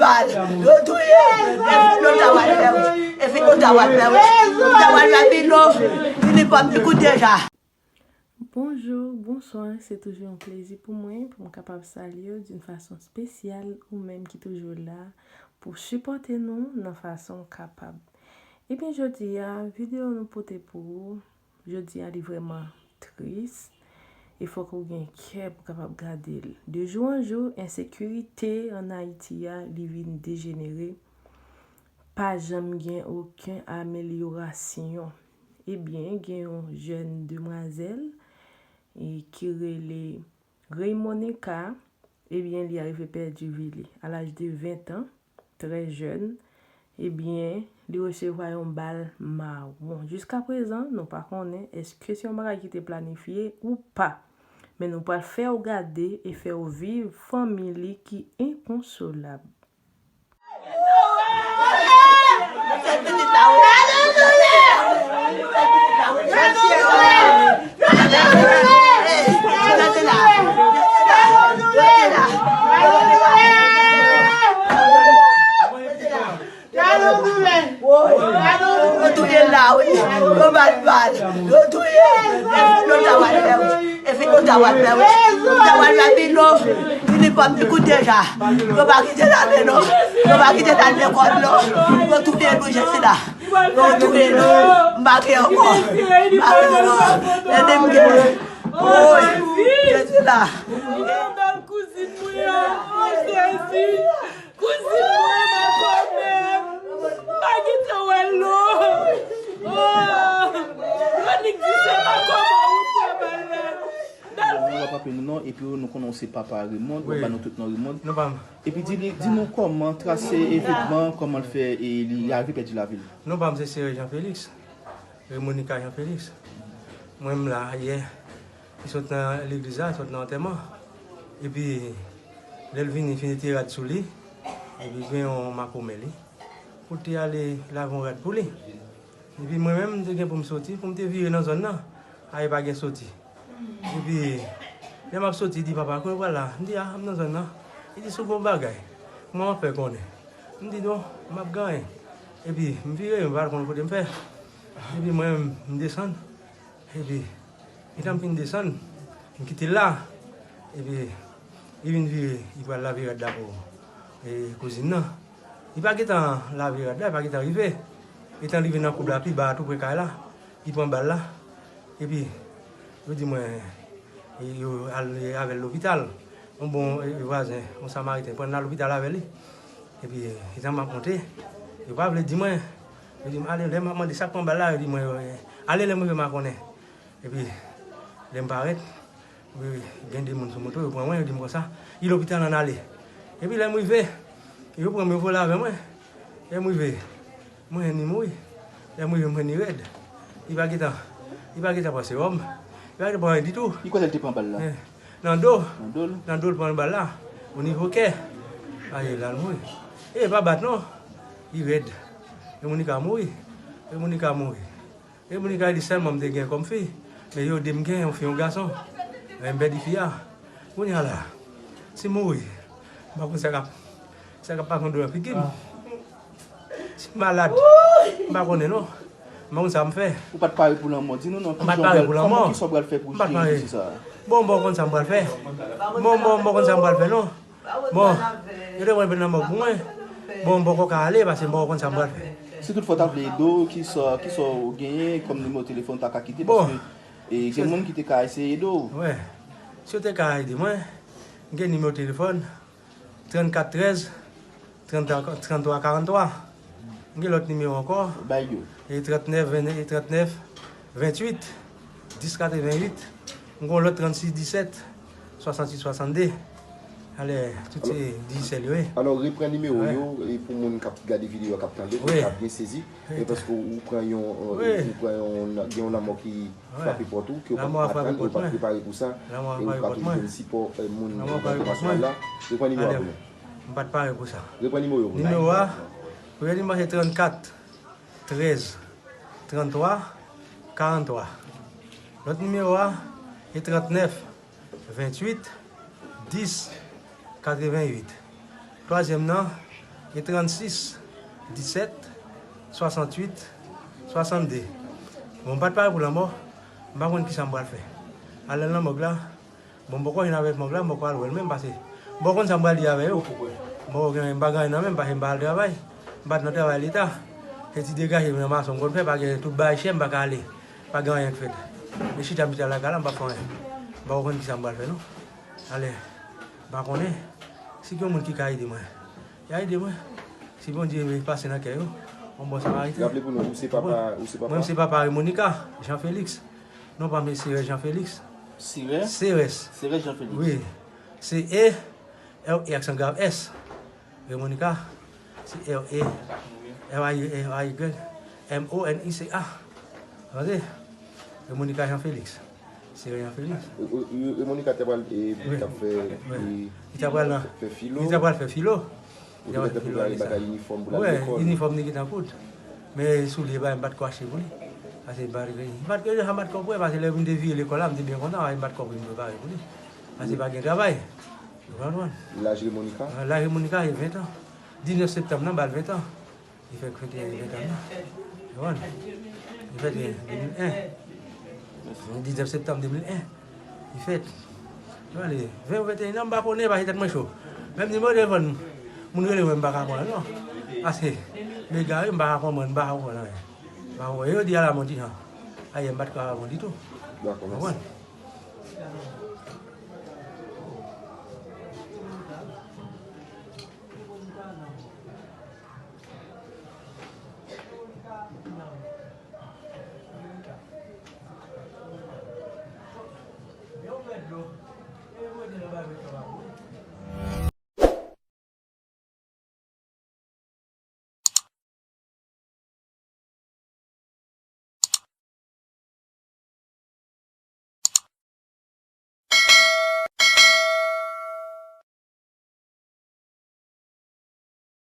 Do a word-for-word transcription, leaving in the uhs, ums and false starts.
Bal, yo touye. E fini w ta wal fè wi. E fini w ta wal fè wi. Ou ta wal fè pi lon. Fini pòm li kout deja. Bonjou, bonswa, se toujou yon plezi pou mwen pou m kapab salye w d'une façon spéciale, ou menm ki toujou la pou sipòte nou nan fason w kapab. Ebyen, jodi a, videyo nou pote pou ou, jodi a, li vrèman tris. E fòk ou gen kè pou kapab gade l. De jou an jou, ensekirite ann Ayiti a, li vin dejenere. Pa janm gen okenn amelyorasyon. Ebyen, gen yon jèn demwazèl, e, ki rele Raymonica, ebyen, li arive pèdi vi li a laj de ven an, trè jèn. Ebyen, li resevwa yon bal mawon. Jiskaprezan, nou pa konnen èske se yon bagay ki te planifye ou pa. Men nou pral fè w gade e fè w viv fanmi li ki enkonsolab. Yo touye l la wi. Yo bat bal. Yo touye. E fini w ta wal fè wi. E fini w ta wal fè wi. Ou ta wal fè pi lon. Fini pòm li kout deja. Yo pa kite l ale non. Yo pa kite l al lekòl non. Yo touye nou jezi la. Yo touye nou. M pa gen ankò. M pa gen ankò. Ede m genyen. Woy. Jezi la. Bèl kouzin mwen an. Oh, Jezi. Kouzin mwen, makonnen. M pa gentan wè l non. Oh. Yo nik di se makonnen ou pran bal la. Bèl fi. W ap raple nou non, epi nou konnen w se papa Raymond, w ap ba nou tout non Raymond. Non pa m. Epi di li, di nou kòman trase evenman, kòman l fè e li arive pèdi lavi l. Non pa m se Sere Jean Félix. Remonica Jean Félix. Mwen m la yè. Li sot nan legliz la, sot nan antèman. Epi lè l vini, fini te rad sou li. Epi gen yon makomè li. Pou te ale lave yon rad pou li. Epi mwen menm, m te gen pou m soti, pou m te vire nan zòn nan. Aye pa gen soti. Epi lè m ap soti, li di, "Papa, kote w pral la?" M di, "A, m nan zòn nan." Li di, "Si w gen yon bagay, kòman w ap fè konnen?" M di, "Non, m ap gen anyen." Epi m vire, m pa konn kote m fè. Epi mwen menm, m desann. Epi, etan m fin desann, m kite l la. Epi, li vin vire, li pral lave rad la pou, e, kouzin nan. Li pa gentan lave rad la, li pa gentan rive. Etan l rive nan koub la, pi ba a, tou pre kay la, li pran bal la. Epi, yo di mwen, e, yo al avè l lopital. Yon bon, e, vwazen, yon samariten, pran l nan lopital avè li. Epi, etan m ap monte, yo pa vle di mwen. Yo di m, "Ale," lè m ap mande sa k pran bal la, yo di mwen, "Ale, lè m rive, m a konnen." Epi, lè m parèt, gen de moun sou moto, yo pran mwen, yo di m konsa, "Li lopital, ann ale." Epi, lè m rive, yo pran m, yo vole avè mwen. Lè m rive, mwen jwenn li mouri. Lè m rive, mwen jwenn li rèd. Li pa gentan, li pa gentan pran sewòm. Li pa gentan pran anyen ditou. Li kote l te pran bal la? Eh, nan do. Nan do l? Nan do l pran bal la. O nivo kè. Aye, la l mouri. E pa bat non. Li rèd. E Monica mouri. E Monica mouri. E Monica di sèlman m te gen kòm fi. Men yo di m gen yon fi, yon gason. Men m pèdi fi a. Kounye a la, si m mouri, m pa konn sa k ap, sa k ap pase anndan figi m. Si m malad, m pa konnen non. M pa konn sa m fè. Ou pa t pare pou lanmò, di nou non. M pa t pare pou lanmò. Kisa w pral fè pou jere dosye sa a? Bon, m pa konn sa m pral fè. Bon, bon, m pa konn sa m pral fè non. Bon, yo te pran l mennen nan mòg pou mwen. Bon, m poko ka ale paske m poko konn sa m pral fè. Si toutfwa w ta vle ede w, kisa, kisa w genyen kòm nimewo telefòn w ta ka kite? Bon. Paske, e, gen moun ki te ka eseye ede w. Wè. Si yo te ka ede mwen, m gen nimewo telefòn, trannkat trèz, tranntwa, tranntwa karannntwa. M gen lòt nimewo ankò. Bay yo. E trannèf ven, e trannèf venntuit, dis katreventuit. M gen yon lòt trannsis disèt, swasannsis swasanndde. Alè, tout se Digicel yo ye. Alò, repran nimewo yo, e pou moun k ap gade videyo a, k ap tande, pou yo ka byen sezi. E paske ou pran yon, ou pran yon, gen yon lanmò ki frape pòt ou, ke ou pa t atann, ou pa t prepare pou sa, e ou pa toujou jwenn sipò, e, moun nan entènasyonal la. Repran nimewo a pou nou. M pa t pare pou sa. Repran nimewo yo pou nou. Nimewo a, premye nimewo a se trannkat trèz, tranntwa, karannntwa. Lòt nimewo a, se trannèf, venntuit, dis, katreventuit. Twazyèm nan, E trannsis, disèt, swasanntuit, swasannde. Bon, m pa t pare pou lanmò, m pa konn kisa m pral fè. Al nan lanmòg la, bon, m poko jwenn avèk mòg la, m poko al wè l menm, pase m poko konn sa m pral di avè yo. M poko gen, m pa gen anyen nan men m, pase m pa al travay. M pa t nan travay leta. Se ti degaje nan mason m konn fè, pa gen, tout bagay chè, m pa ka ale. Pa gen anyen k fèt. E chita m chita lakay la, m pa fè anyen. M poko konn kisa m pral fè, non. Ale, m pa konnen. Si gen yon moun ki ka ede mwen, y a ede mwen. Si Bondye pase nan kè yo, yon bon Samariten. Raple pou nou, ou se papa, ou se papa? Mwen, m se papa Remonica Jean Félix. Non pa m se Serès Jean Félix. Serès? Serès. Serès Jean Félix. Wi. Se E, R E aksan grav S. Remonica. Se R E, R A Y, R A Y, M O N I C A. Tande? Remonica Jean Félix. Serès Jean Félix. E, e, e, Remonica te pral, e, wi, t ap fè, wi, e, li te pral nan, fè filo. Li te pral fè filo. Ou te mete pou l ale bata inifòm pou l al lekòl. Wi, inifòm li gentan koud. Men soulye bagay, m pa t ko achte pou li. Pase m pa t, m pa t, m pa t ko pran, pase lè m te vire lekòl la, m te byen kontan, m pa t ko pran, m prepare pou li. Pase pa gen travay. Ou konprann? Laj Remonica? Laj Remonica, e ven tan. Diznèf septanm nan, ba l ven tan. Li fèk fete ven tan nan. Ou konprann? Li fèt de mil en. Diznèf septanm de mil en. Li fèt. Li pale ven ou venteyen an, m pa konnen, pase tèt mwen cho. Menm nimewo telefòn moun rele mwen, m pa ka pran l non. Pase m egare, m pa ka konprann, m pa ka konprann anyen. M pa konprann. E yo di a la mwen di jan. Ayè, m pa t ka pran ditou. Dakò, mèsi. Ou konprann?